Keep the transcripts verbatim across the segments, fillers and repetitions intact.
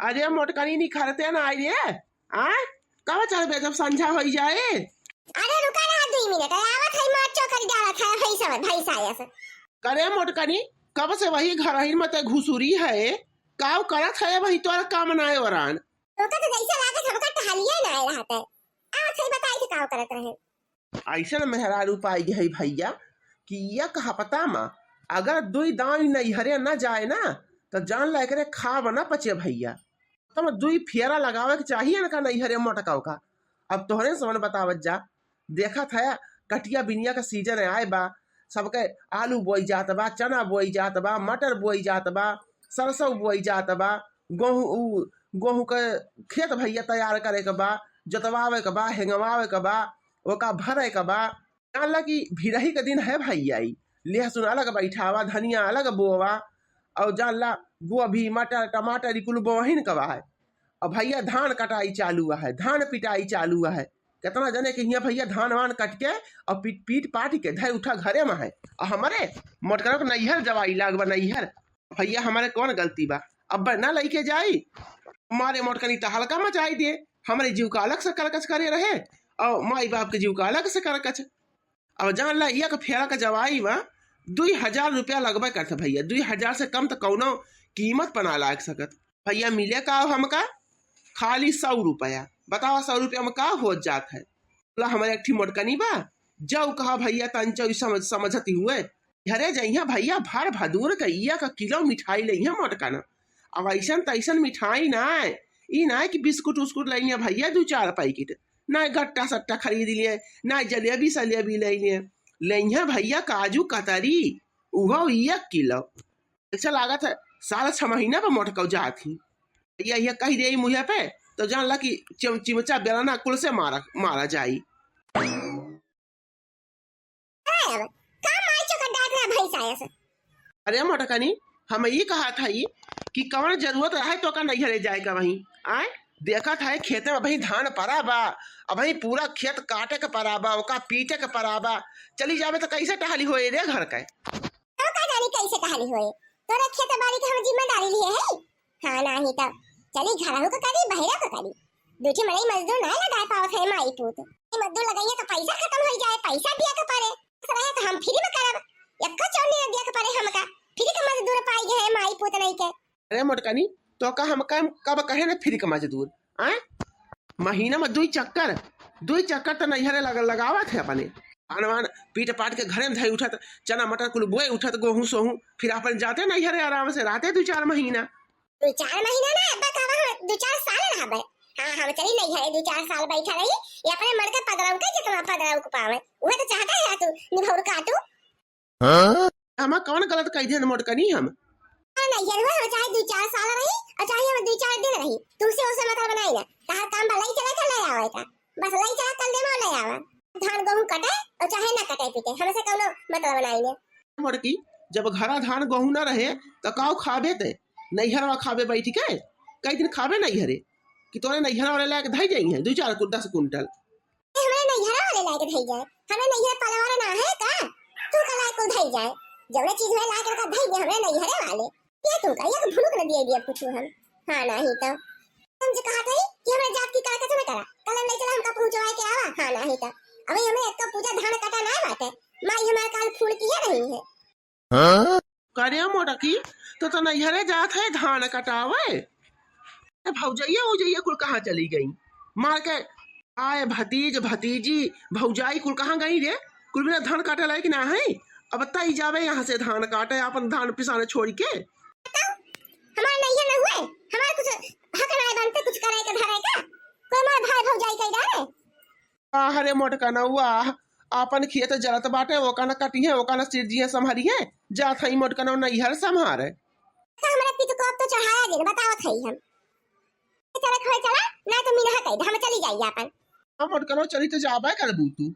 अरे मोटकनी निखरते ना आई रे, आ? कब चलबे जब संझा होई जाए? अरे रुका रहा दुई मिनट, आवत है, मार चोकर डालत है भैंसा, भैंसा ऐसे। करे मोटकनी, कब से वही घर ही में ते घुसुरी है, काव करत है वही तोरा काम नाय वरान। तोका तो जैसे लागत हमका टहलिए ना आए रहत है। आवत है बताई थे काव करत रहे। ऐसन मेहरारू पाई गई भैया कि एक हफ्ता में अगर दुई दाई नैहरे न जाए ना तो जान ला एकरे खाब न पचे भैया। तब दुई फेरा लगावे के चाहिए इनका नैहरे मोटका का। अब तोहरे समन बतावत जा, देखत है कटिया बिनिया का सीजन आए बा, सबके आलू बोई जात बा, चना बोई जात बा, मटर बोई जात बा, सरसों बोई जात बा, गोहूँ उ, गोहूँ के खेत भैया तैयार करे के बा, जोतवावे के बा, हेंगवावे के बा, ओका भरे के बा। जान ला कि भिड़ही के दिन है भैया, ई लहसुन अलग बैठावा, धनिया अलग बोवा, और जान ला गोभी, मटर, टमाटर, ई कुल बोहिन के बा है। अब भैया धान कटाई चालू है, धान पिटाई चालू है। कितना जने के हियाँ भैया धान वान कट के और पीट, पीट पाट के धै उठा घरे में है। और हमारे मोटकरो के नैहर जवाई लाग बा, नैहर। भैया हमारे कौन गलती बा? अब ना लइके जाई, मारे मोटकनी त हल्का मचाई दे। हमारे जीव का अलग से करकच करे रहे और माई बाप के जीव का अलग से करकच। अब जान ला, एक फेरा का जवाई में दुई हजार रुपया लगबे करत भैया, दुई हजार से कम तो कौनो कीमत पर ना लाग सकत। भैया मिले का हो हमका? खाली सौ रुपया। बतावा सौ रुपया में का हो जात है? बोला हमारे एक ठी मोटकनी बा, जाऊ कहा भैया तंचो ई समझ, समझती हुए घरे जइहा भैया, भर भदूर के एक किलो मिठाई लइहा मोटकना। अब ऐसन तैसन मिठाई ना है, ई ना है कि बिस्कुट उस्कुट लइहा भैया दू चार पैकेट, ना गट्टा सट्टा खरीद लिए, ना जलेबी सलेबी ले लिए, लइहा भैया काजू कतरी, उहो एक किलो। अच्छा लागत है, साल छह महीना पर मोटकौ जात ही। भैया ये कह दे मुँह पे, तो जान ला कि चिम-, चिमचा बेलना कुल से मारा, मारा जाई। अरे अब का माई चोकर डांट रहा भैंस आया से? अरे मोटकनी, हम ई कहत हई कि कवन जरूरत रहे तोका नैहरे जाए का वहीं? आए, देखत है खेते में अबहीं धान परा बा, अबहीं पूरा खेत काटे के परा बा, ओका पीटे के परा बा। चली जाबे तो कैसे टहली होए रे घर के? तो का जानी कैसे टहली होए? तोरे खेत बाड़ी के हम जिम्मेदारी लिए है। हाँ, नाही त चली घरहू के करी, बहिरा के करी। दू ठे मनई मजदूर ना लगाए पावत है माई पूत। ई मजदूर लगाइए तो पैसा खत्म हो जाए, पैसा दिया के पड़े। ऐसा रहे तो हम फ्री में करब, एक्को चौनी ना दिया के पड़े हमका। फ्री के मजदूर पाई गए है माई पूत नहीं के। अरे मोटकनी, तो का हम काम कब कहे ना फ्री के मजदूर? आए? महीना में दुई चक्कर, दुई चक्कर तो नैहरे लग, लगावत है अपने। अनवान पीट पाट के घरे में धई उठत, चना मटर कुल बोए उठत, गोहूँ सोहूँ, फिर अपन जाते नैहरे आराम से रहते दू चार महीना। दू चार महीना ना, अब्बा कहवा हम दू चार साल रहबे। हाँ, हम चली नैहरे दू चार साल बैठा रही, ये अपने मन के पदरऊ के जितना पदरऊ के पावे, उहे तो चाहता है तू निभौर काटू। हाँ? हम कौन गलत कह देन मोटकनी हम? हाँ, नैहर में हम चाहे दू चार साल रही और चाहे हम दू चार दिन रही, तुमसे उसे मतलब बनाई ना। तहार काम बा लई चला के ले आवे का, बस लई चला कल दे ले आवा। धान गोहूँ कटे और चाहे ना कटे पीटे, हमसे कौनो मतलब बनाई ना। मोटकी, जब घरा धान गोहूँ ना रहे तो काऊ खाबे ते? नैहरवा खाबे बैठ के? कई दिन खाबे नैहरे कि तोरे नैहरा वाले लायक धई जाई है दू चार कु-, दस कुंटल। ए, हमरे नैहरा वाले लायक धई जाए, हमरे नैहर पाले वाला ना है का? तू का लायक कुल धई जाए, जौने चीज में लायक रखा धई दे हमरे नैहरे वाले। ये तू का, ये तो भुनुक न दिए दिए कुछ हम। हाँ, नाही तो। हम जे कहा था कि हमरे जात की करकच न करा, कल नहीं चला हमका पहुँचवाए के आवा। हाँ, नाही तो। अबे हमरे एक तो पूजा धान कटा ना बाटे, माई हमारे काल फूल की है रही है। हाँ? करे मोटकी, तो तो नैहरे जात है धान कटावे। ए भौजैया, भौजैया कुल कहाँ चली गई? मार के आए भतीज, भतीजी, भौजाई कुल कहाँ गई रे? कुल बिना धान काटे लायक ना है। अब तई जावे यहाँ से धान काटे, अपन धान पिसाने छोड़ के। तो हमार नैहर न हुए, हमार कुछ हक ना बनते, कुछ करे के धरे का। कोई हमार भाई भौजाई कह डाले। आह रे मोटकनौआ, आपन खेत जलत बाटे, ओका न कटिहे, ओका न सिरजिहे, संभरिहे, जात हई मोटकनौ नैहर संभारे। तो हमरा पितु को अब तो चढ़ाया जे, बतावत हई हम। चला खड़े चला, ना तो मीनहा कह दे, हम चली जाई आपन। हम मोटकनौ चली तो जाबे करबू तू।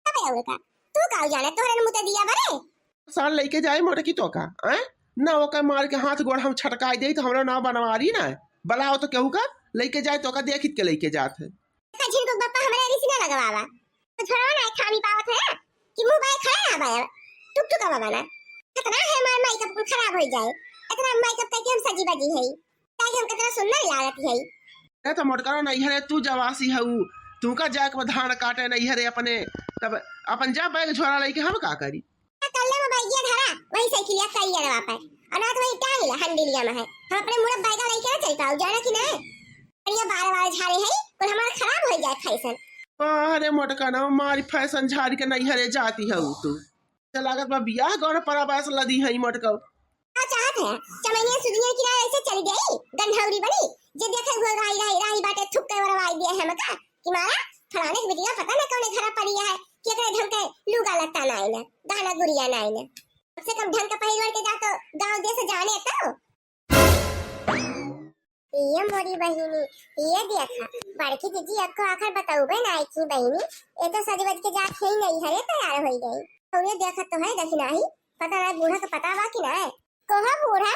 तब और का, तू का जाने, तोहरे न मुते दिया बरे। साल लेके जाए मोटकी तो का, हैं? ना ओकर मार के हाथ गोड़ हम छटकाई दे तो हमरा ना बनवारी ना। बलाओ तो केहू का लेके जाए तो का देखित के लेके जात है। का झिनकुक बप्पा हमरे रिस ना लगवावा। तो छोड़वा ना खामी पावत है कि मुंह बाय खड़ा ना बाय। टुक टुक बाबा ना। कितना है मार माई का कुल खराब हो जाए। इतना माई का कह के हम सजी बजी है। ताकि हम कितना सुंदर लागत है। ए तो मोटकनो नैहरे तू जवासी हऊ, तू का जाके धान काटे नैहरे अपने, तब अपन जा बैग झोरा लेके हम का करी? कल्ले में बैगिया धरा, वही साइकिलिया कई अरवा पे, और ना तो वही टांग ला हंडिलिया में है। हम अपने मुड़े बैगा लेके ना चल पाऊ, जाना कि नहीं? बढ़िया बार बार झाड़े है, पर हमारा खराब हो जाए फैशन। अरे मोटकनो, मारी फैशन झाड़ के नैहरे जाती हऊ तू। त लागत बा बियाह गौन पराबास लदी है मोटको। का चाहत है? चमैनिया सुदिया किनारे ऐसे चली गई, गंधौरी बनी, जे देखे हुए राही, राही, राही बाटे थुक्के वरवाई दिया है मका, कि मारा फलाने के बिटिया पता न कौने घरा पड़ी है, कि एकरे ढंग के लुगा लत्ता नाई न, गहना गुरिया नाई न। कम से कम ढंग के पहिर ओढ़ के जा तो गाँव देश जाने तो। ये मोरी बहिनी, ये देखा, बड़की जीजी अक्को आखर बतौबे नाई की बहिनी, ये तो सजवज के जात है नैहरे तैयार होई गई। और ये देखत तो है, देखी नाही, पता ना बूढ़ा के पता बा कि ना। कहो बूढ़ा,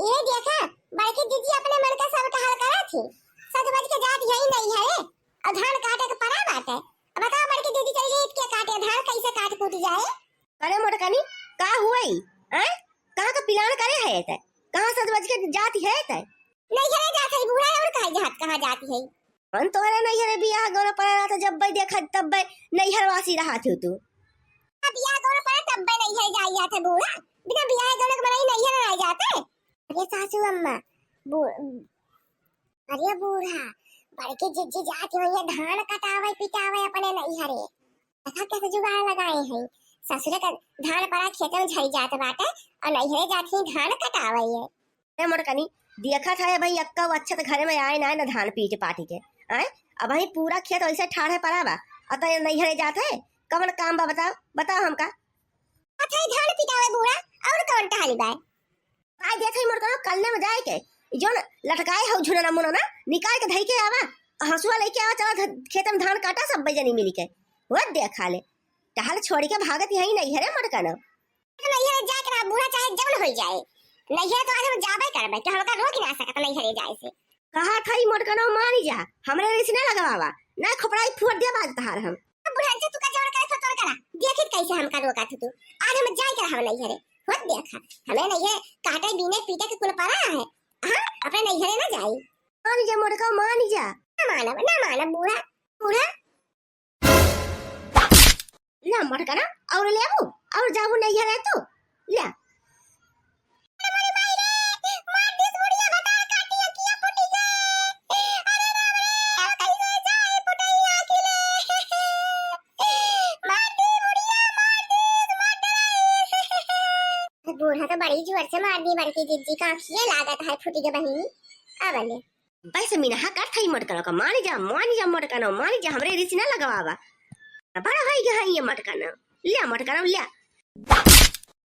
ये देखा, बड़की जीजी अपने मन का सब टहल करा थी, सजवज के जात यही नैहरे, और धान काटे के परा बाटे। अब बताओ, बड़की जीजी चली गई, के काटे धान, कैसे काट कूट जाए? अरे मोटकनी, का हुआ ई? आय? कहाँ का plan करे है तै? कहाँ सजवज के जाती है तै? नैहरे जात है बूढ़ा, और कहाँ जात, कहाँ जाती है? मन तोहरे नैहरे बियाह गौना पड़ा रहा था, जब बे देखा तब बे नैहर वासी रहा थे तू। अब बियाह गौना पड़ा तब बे नैहर जाई जात है बूढ़ा, बिना बियाह गौना के मनई नैहर ना जाते। अरे सासू अम्मा, बू-, अरे बूढ़ा, बड़की जिज्जी जात होइहैं धान कटावै पिटावै अपने नैहरे। देखा कैसे जुगाड़ लगाए हैं, ससुरे का धान परा खेते में झरी जात बाटे और नैहरे जात ही धान कटावै है। ए मोटकनी, देखत है भाई, अक्का वो अच्छा तो घरे में आए ना, ना धान पीट पाट के, आए? अब भाई पूरा खेत वैसे ठाढ़े पड़ा बा, अतः नैहरे जात है, कवन काम बा बताओ, बताओ हमका। अथई धान पिटावै बूढ़ा, और कवन टहली बाय? आय देत हई मोटकनो कल्ले में जाए के, जौन लटकाए हौ झुनना मुनना, निकाल के धई के आवा, हंसुआ लेके आवा, चला ध-, खेत में धान काटा सब जनी मिल के। वो देखा ले, टहल छोड़ के भागत यही नैहरे मोटकनो। तो नैहरे जाए के रहा बूढ़ा, चाहे जौन होई जाए, नैहरे तो आज हम जाबे करबे, कि हमका रोक ना सकत नैहरे जाए से। कहा था ई मोटकनो मानी जा, हमरे रिस ना लगवावा, ना खोपड़ाई फोड़ दिया बाज तहार हम। अब बुढ़ाई से तू का जौन करे सो तोर करा, देखित कैसे हमका रोका थू तू। आज हम जाए के रहा नैहरे, होत देखा, हमें नैहरे काटे बीने पीटे के कुल परा है। हाँ, अपने नैहरे ना जाई। मानी जा मोटका, मानी जा। ना मानब, ना मानब बूढ़ा, बूढ़ा। ला मोटकना, और लेबू, और जाबू नैहरे तू, ल्या। अरे मोरी माई रे, मार दिस बुढ़िया भतार काटी अखिया फूटी गए। अरे राम रे, अब कैसे जाए फुटैया अकेले। मार दी बुढ़िया, मार दिस, मार डराई। बूढ़ा तो बड़ी जोर से मार दी, बड़की जिज्जी का अखिया लागत है फूटी के बहिनी। अब ले। वैसे मिनहा कर थई मोटकनो का, मानी जा, मानी जा मोटकनो, मानी जा, हमरे रिस ना लगवावा। बड़ा होई गया है ये मोटकनो। ल्या मोटकनो, ल्या।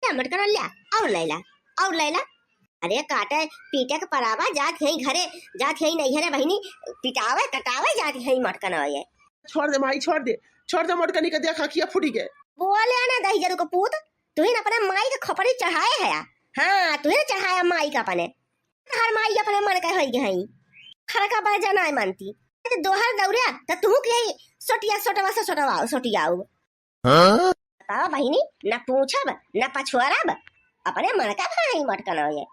ल्या मोटकनो, ल्या। और लैला, और लैला। अरे काटे, पीटे के परावा, जात है घरे, जात है नैहरे बहिनी, पिटावे, कटावे जात है मोटकनो ये। छोड़ दे माई, छोड़ दे, छोड़ दे मोटकनी के, देख अखिया फूटी गए। बोले ना दही जरू को पूत, तुहिन अपने माई के खोपड़ी चढ़ाए है। हाँ, तुहिन चढ़ाया माई का अपने। हर माई अपने मन के होई गई। खरका पर जना है मानती। तो दोहर दौड़िया, तो तू के ही सोटिया, सोटवा से सोटवा, सोटियाऊ। हाँ? बताओ बहिनी, न पूछब, न पछुआरब, अपने मन का भाई मोटकनो ये।